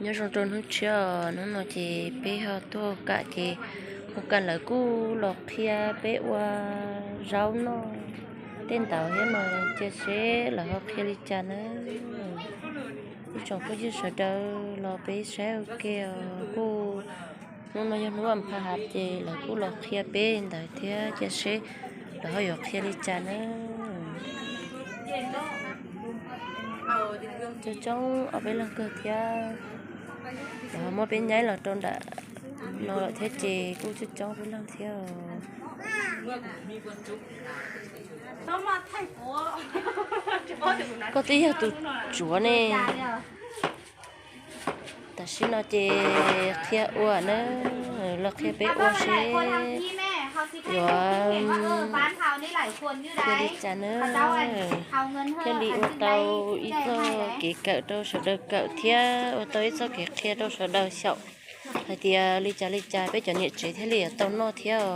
Nyob zoo rau hnub tshiab, hnub no ces peb ho tuaj ua kam ces ua kam lawv kuj los qhia peb ua zaub noj, tej ntawd thiab no. Cia seb lawv ho qhia li cas na. Ib tsoom phooj ywg sawv daws los peb saib ua ke os. Kuj hnub no yog hnub vas pha hav ces lawv kuj los qhia peb ntawd thiab, cia seb lawv ho yuav qhia li cas na. Coob coob ob peb leeg kawg thiab, lawv ho muab peb nyaib los rau nram no lawm thiab ces kuj coob coob ob peb leeg thiab os. Koj twb yog tus tsuav ne. Tam sim no ces qhia ua na, los qhia peb ua seb yuav qhia li cas na, thiaj li ua tau ib txoj kev kawm rau sawv daws kawm thiab ua tau ib txoj kev qhia rau sawv daws xyaum hais tias li cas li cas peb cov niam tsev thiaj li yuav tau noj thiab os.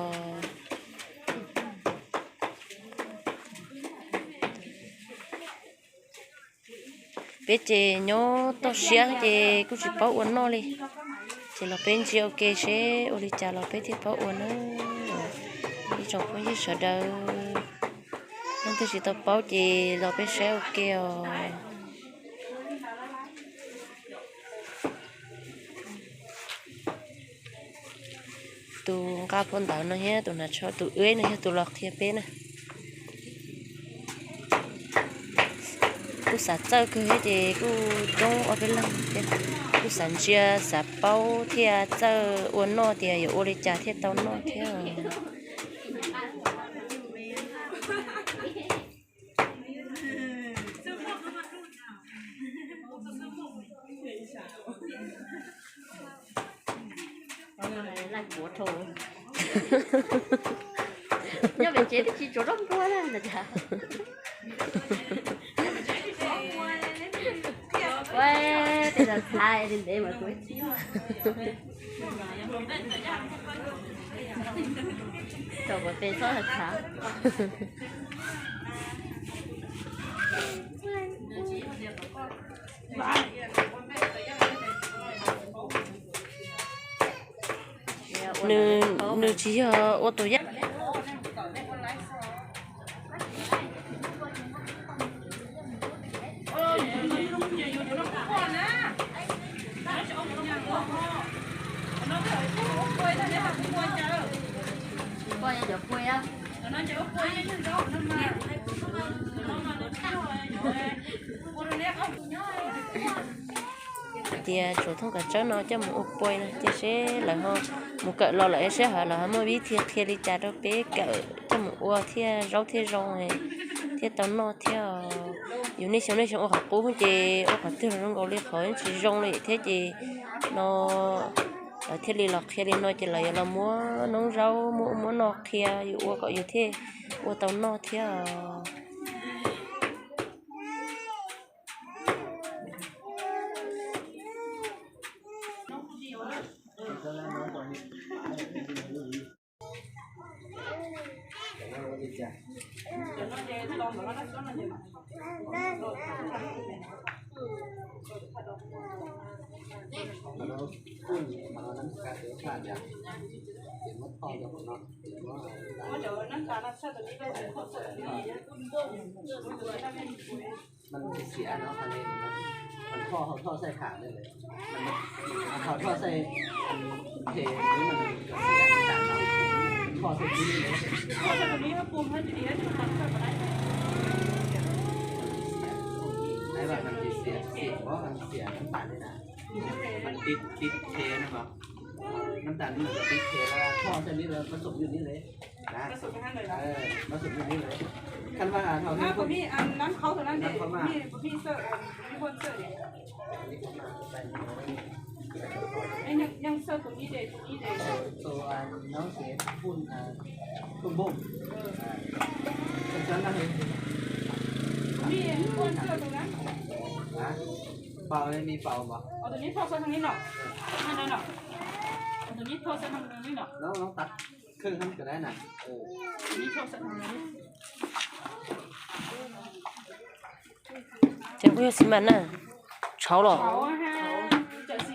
Peb ces nyob toj siab ces kuj tsis paub ua noj li, ces los peb ntsia ua ke seb ua li cas los peb thiaj paub ua na. Ib tsoom phooj ywg sawv daws, leej twg tsis tau paub ces los peb saib ua ke os. Tus nqa phau ntawv no thiab tus hnav tsho, tus ub no yog tus los qhia peb na. Kuj xav txawj kawg thiab ces kuj coob ob peb leeg thiab, kuj xav ntsia xav paub thiaj txawj ua noj tias yuav ua li cas thiaj tau noj thiab. Nws, nws tsis yog ua tus yaj. Tias tsuav thooj kav tsawb no coj mus ua pua na, cia seb lawv ho mus kawm los lawm seb ho lawv ho muaj vib thi qhia li cas rau peb kawm coj mus ua thiaj zaub thiaj zoo thiaj tau noj thiab. Yus niaj xyoo niaj xyoo ua qhov qub ces ua qhov twg los zoo nkaus li qhov yeej tsis zoo li thiab ces no lawv thiaj li los qhia li no ces lawv yuav los muab noob zaub muab ub muab no qhia yus ua kom yus thiaj ua tau noj thiab.ມັນເສຍເນາະ ຄັນນີ້ມັນ ມັນທໍ່ ເຮົາທໍ່ໃສ່ຖັງໄດ້ເລີຍ ມັນ ເຮົາທໍ່ໃສ່ອັນເທນີ້ມັນກໍເສຍຄືກັນເນາະ ທໍ່ໃສ່ທີ່ນີ້ເລີຍ ທໍ່ໃສ່ຕົວນີ້ ຖ້າປຸມໃຫ້ດີໆ ມັນເປີດບໍ່ໄດ້ ໄອ້ວ່າມັນຊິເສຍ ເສຍບໍ່ ມັນເສຍນ້ຳຕານນີ້ນະ ມັນຕິດ ຕິດເທນັ້ນບໍ່ ນ້ຳຕານນີ້ມັນຕິດເທແລ້ວ ທໍ່ໃສ່ນີ້ແລ້ວ ປະສົມຢູ່ນີ້ເລີຍ. ນະ ມາສຸມຢູ່ຫັ້ນເລີຍເນາະ ເອີ ມາສຸມຢູ່ນີ້ເລີຍ ຄັນວ່າເຮົາ ອ່າ ບໍ່ມີອັນນັ້ນເຂົ້າຕົວນັ້ນເດ້ ບໍ່ມີ ບໍ່ມີເສີບ ບໍ່ມີບ່ອນເສີບເດ້ ຍັງ ຍັງເສີບຕົວນີ້ເດ້ ຕົວນີ້ເດ້ ຕົວອັນນ້ອງເສບປຸ້ນ ອ່າ ປຸ້ນບົ້ງ ເອີ ອ່າ ເປັນຊັ້ນນະ ບໍ່ມີບ່ອນເສີບຕົວນັ້ນ ຮະ ເປົ່າເລີຍ ມີເປົ່າບໍ່ ເອົາຕົວນີ້ເຂົ້າໃສ່ທາງນີ້ເນາະ ນັ້ນເນາະ ເອົາຕົວນີ້ເຂົ້າໃສ່ທາງນີ້ເນາະ ລອງ ລອງຕັດ ເຄິ່ງນັ້ນກໍໄດ້ນະ ເອີ ຈະບໍ່ຊິມັນນະ ເຊົາຫຼໍ ເຊົາ ເຈົ້າຊິ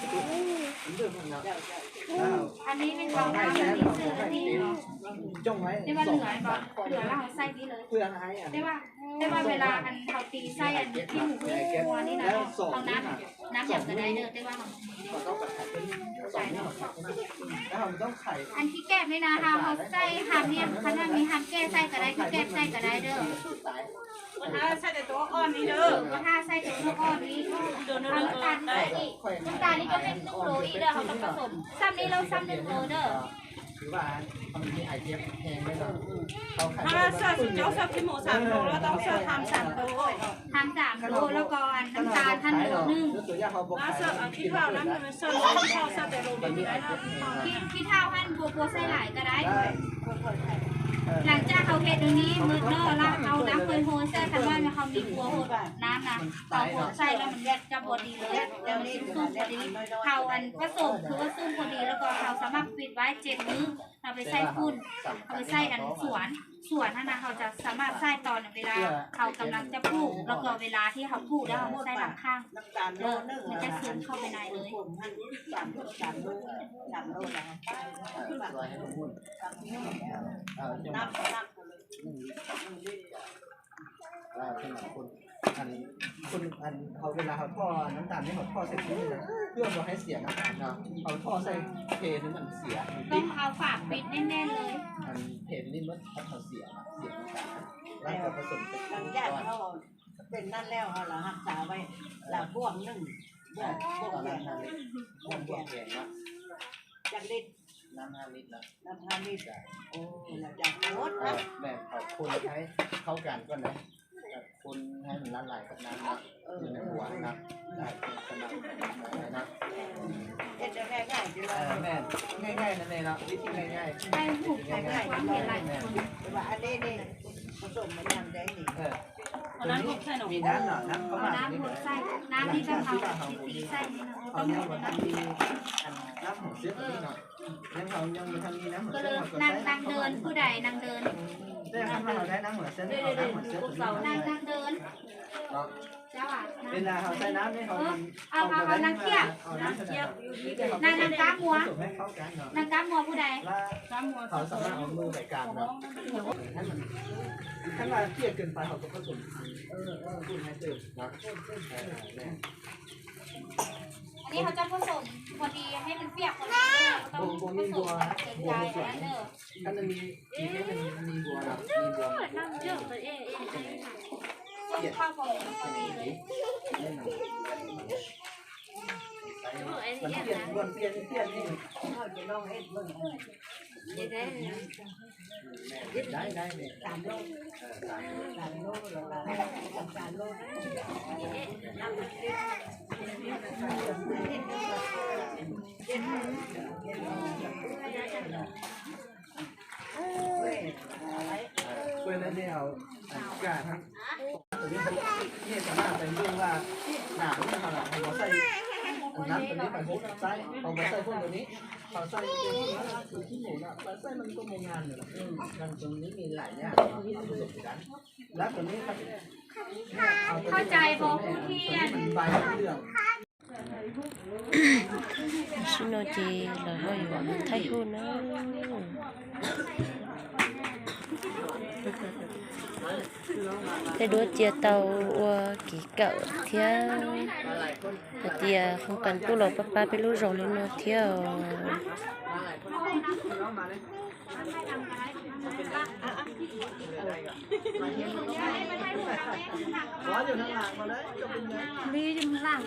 ອັນນີ້ແມ່ນເຮົາເອົາມາໃສ່ນີ້ເນາະ ຈອງໄວ້ ແຕ່ວ່າເຫຼືອກໍເຫຼືອແລ້ວເຮົາໃສ່ນີ້ເລີຍ ເພື່ອໃຫ້ອັນ ແຕ່ວ່າ ແຕ່ວ່າເວລາອັນເຮົາຕີໃສ່ອັນຂີ້ໝູງົວນີ້ນະ ເຮົາ ນ້ຳ ນ້ຳຫຍັງກໍໄດ້ເດີ ແຕ່ວ່າເຮົາ ເຮົາຕ້ອງໄຂເປັນສອງໜ້ອຍ ແລ້ວເຮົາຕ້ອງໄຂ ອັນຂີ້ແກບນີ້ນະ ເຮົາ ເຮົາໃສ່ຮາມນີ້ ຄັນວ່າມີຮາມແກ້ໃສ່ກໍໄດ້ ຂີ້ແກບໃສ່ກໍໄດ້ເດີ ບໍ່ຖ້າໃສ່ແຕ່ຕົວອ່ອນນີ້ເດີ ບໍ່ຖ້າໃສ່ແຕ່ຕົວອ່ອນນີ້ ເອົານ້ຳຕານໃສ່ອີກ ນ້ຳຕານນີ້ກໍແມ່ນໜຶ່ງໂລອີກເດີ ເຮົາຕ້ອງປະສົມ ຊ່ຳນີ້ໂລ ຊ່ຳໜຶ່ງໂລເດີ. ຄືວ່າມັນມີໄອເຈັບແຮງເດ້ເນາະ ເຮົາຂາຍ ຖ້າເສື້ອ ເຈົ້າເສື້ອຂີ້ໝູສາມໂລ ແລ້ວຕ້ອງເສື້ອທຳສາມໂລ ທຳສາມໂລ ແລ້ວກໍອັນນ້ຳຕານຫັ້ນໂລໜຶ່ງ ແລ້ວເສື້ອອັນຂີ້ເຖົ້ານັ້ນ ເສື້ອຂີ້ເຖົ້າ ເສື້ອແຕ່ໂລດຽວນີ້ໄດ້ ຂີ້ ຂີ້ເຖົ້າຫັ້ນບໍ່ ບໍ່ໃສ່ຫຼາຍກໍໄດ້ ຫຼັງຈາກເຮົາເຮັດອັນນີ້ໝົດເນາະ ແລ້ວເອົານ້ຳເປີໂຮຍໃສ່ ຄັນວ່າເຮົາມີຄົວຫົດນ້ຳນະ ເຮົາຫົດໃສ່ແລ້ວມັນຈະບໍ່ດີເລີຍ ແຕ່ມັນຊິສຸກບໍ່ດີ ເຮົາອັນປະສົມຄືວ່າສຸກບໍ່ດີ ແລ້ວກໍເຮົາສາມາດປິດໄວ້ເຈັດມື້ ເຮົາໄປໃສ່ຝຸ່ນ ເຮົາໄປໃສ່ອັນສວນ ສວນຫັ້ນນະ ເຮົາຈະສາມາດໃສ່ຕອນເວລາເຮົາກຳລັງຈະປູກ ແລ້ວກໍເວລາທີ່ເຮົາປູກແລ້ວເຮົາໃສ່ທາງຂ້າງ ເອີ ມັນຈະຊຶມເຂົ້າໄປໃນເລີຍ ສາມໂລ ສາມໂລ ສາມໂລແລ້ວ ນ້ຳ ນ້ຳ ໜຶ່ງລິດ ໜຶ່ງລິດ ວ່າເປັນຄົນ ອັນ ຄົນ ອັນ ເຮົາ ເວລາເຮົາທໍ່ນ້ຳຕານນີ້ ເຮົາທໍ່ໃສ່ນີ້ນະ ເພື່ອບໍ່ໃຫ້ເສຍນ້ຳຕານເນາະ ເຮົາທໍ່ໃສ່ເພນໃຫ້ມັນເສຍ ຕ້ອງເອົາຝາປິດແໜ້ນໆເລີຍ ອັນເພນນີ້ມັນ ຄັນເຮົາເສຍ ເສຍນ້ຳຕານ ແລ້ວກໍປະສົມເປັນ ຫຼັງຈາກເຮົາເປັນນັ້ນແລ້ວ ເຮົາລະຮັກສາໄວ້ລະບ່ວງໜຶ່ງ ບ່ວງ ບ່ວງແກງ ບ່ວງແກງເນາະ ຈັກລິດ ນ້ຳຫ້າລິດເນາະ ນ້ຳຫ້າລິດ ໂອ້ ລະຈັກໝົດ ເອີ ເນາະ ແມ່ນ ເຂົ້າຄົນໃຫ້ເຂົ້າກັນກ່ອນເນາະ ຄົນໃຫ້ມັນລະລາຍກັບນ້ຳເນາະ ເອີ ຢູ່ໃນຫົວເນາະ ໄດ້ ສະໝັກສະໝານເນາະ ເຮັດໄດ້ງ່າຍໆ ເອີ ແມ່ນ ງ່າຍໆ ນັ້ນແຫຼະເນາະ ວິທີງ່າຍໆ ໃຫ້ຮູບໃຫ້ຄວາມເຫັນຫຼາຍຄົນ ແຕ່ວ່າອັນນີ້ນີ້ ປະສົມມັນຍັງໄດ້ນີ້ ເອີ ເອົານ້ຳຫົກໃສ່ເນາະ ມີນ້ຳເນາະ ນ້ຳເຂົ້າມາ ເອົານ້ຳຫົກໃສ່ ນ້ຳນີ້ກໍເຮົາຊິຕີໃສ່ນີ້ເນາະ ເຮົາຍັງບໍ່ທັນມີອັນນ້ຳຫົວເຊືອກນີ້ເນາະ ຍັງ ເຮົາຍັງບໍ່ທັນມີນ້ຳຫົວເຊືອກ ກໍເລີຍ ເຮົາກໍໃສ່ ນາງ ນາງເດີນ ຜູ້ໃດນາງເດີນ ແຕ່ຄັນວ່າເຮົາໄດ້ນ້ຳຫົວເຊືອກນີ້ ເອົານ້ຳຫົວເຊືອກຕົວນີ້ມາ ນາງ ນາງເດີນ ເນາະ ເຈົ້າອະ ເວລາເຮົາໃສ່ນ້ຳນີ້ ເຮົາ ເອີ ເອົາ ເອົາ ເອົານາງຂຽວ ເອົານາງຂຽວ ນາງ ນາງກ້າມມົວ ໃຫ້ເຂົ້າກັນເນາະ ນາງກ້າມມົວຜູ້ໃດ ແລ້ວເຮົາສາມາດເອົາມືໄປກາງເນາະ ໃຫ້ມັນ ຄັນວ່າເປີກເກີນໄປ ເຮົາກໍປະສົມ ເອີ ເອີ ເອີ ໃຫ້ເຕີມເນາະ ເອີ ແມ່ນ ອັນນີ້ເຮົາຈະປະສົມພໍດີ ໃຫ້ມັນປຽກພໍດີ ບໍ່ ບໍ່ມີບົວ ບົວໃນສວນ ເອີ ຄັນມັນມີ ມີ ມີບົວເນາະ ມີບົວ ນ້ຳເຢີໄປເອງ ເອີ ເອີ ເອີ ເອີ ມັນປ່ຽນ ມັນປ່ຽນ ປ່ຽນນີ້ ເຮົາຈະລອງເຮັດເບິ່ງ ໄດ້ ໄດ້ ໄດ້ ສາມໂລ ເອີ ສາມໂລ ສາມໂລ ແລ້ວກໍສາມໂລ ເພິ່ນໄດ້ເອົາອັນກາທັງ ນີ້ສາມາດໄປເບິ່ງວ່າໜາວນີ້ເຮົາລະ ເຮົາບໍ່ໃສ່ອັນນັ້ນ ຕົວນີ້ໄປຫົກໃສ່ ເຮົາບໍ່ໃສ່ພວກຕົວນີ້ ເຮົາໃສ່ຕົວນີ້ ຄືຂີ້ໝູນະ ໄປໃສ່ມັນກໍບໍ່ງາມຢູ່ ອືມ ມັນຕົວນີ້ມີຫຼາຍຢ່າງເນາະ ເຮົາປະສົມກັນ ແລ້ວຕົວນີ້ ເຂົ້າໃຈບໍ່ຜູ້ທີ່ອັນ ໃບເຫຼືອງ ຊິໂນເຈ ລາວເວົ້າຢູ່ໄທຮູ້ນະ ແຕ່ດູເຈຍເຕົາອັວກີເກົ່າທຽວ ແຕ່ເຕຍຄົງກັນຕູ້ຫຼໍປ້າປ້າເປັນລູກຈອງເລີຍເນາະທຽວ. ບໍ່ ຢູ່ທາງຫຼັງ ມາເລີຍ ເຈົ້າເປັນຫຍັງ ລີຢູ່ທາງ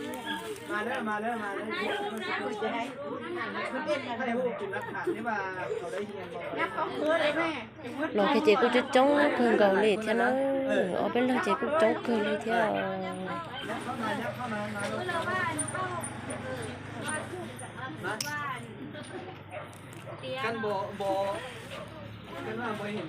ຫຼັງ ມາເດີ ມາເດີ ມາເດີ ໃຫ້ຮູ້ເປັນຫຼັກຖານທີ່ວ່າເຂົາໄດ້ຮຽນບໍ່ ຍັບເຂົ້າຄືເລີຍແມ່ ລອງເຄເຈກຸກຈົງເຄີງເກົາຫຼີທຽວເນາະ ເອີ ເອົາເປັນເລື່ອງເຈກຸກຈົງເຄີງເລີຍທຽວ ຍັບເຂົ້າມາ ຍັບເຂົ້າມາ ມາເລີຍ ມາ ຄັນບໍ່ ບໍ່ ຄັນວ່າບໍ່ເຫັນ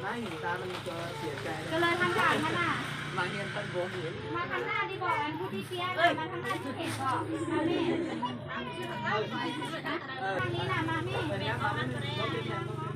ໜ້າເຫັນຕາ ມັນກໍເສຍໃຈ ກໍເລີຍທາງການຫັ້ນນະ ມາຮຽນຄັນບໍ່ເຫັນ ມາທາງໜ້າດີບໍ່ ອັນຜູ້ທີ່ເສຍນະ ມາທາງໜ້າຊິເຫັນບໍ່ ມາແມ່ ເອີ ທາງນີ້ນະ ມາແມ່ ເອີ ມາ ມາ ມາ ມາ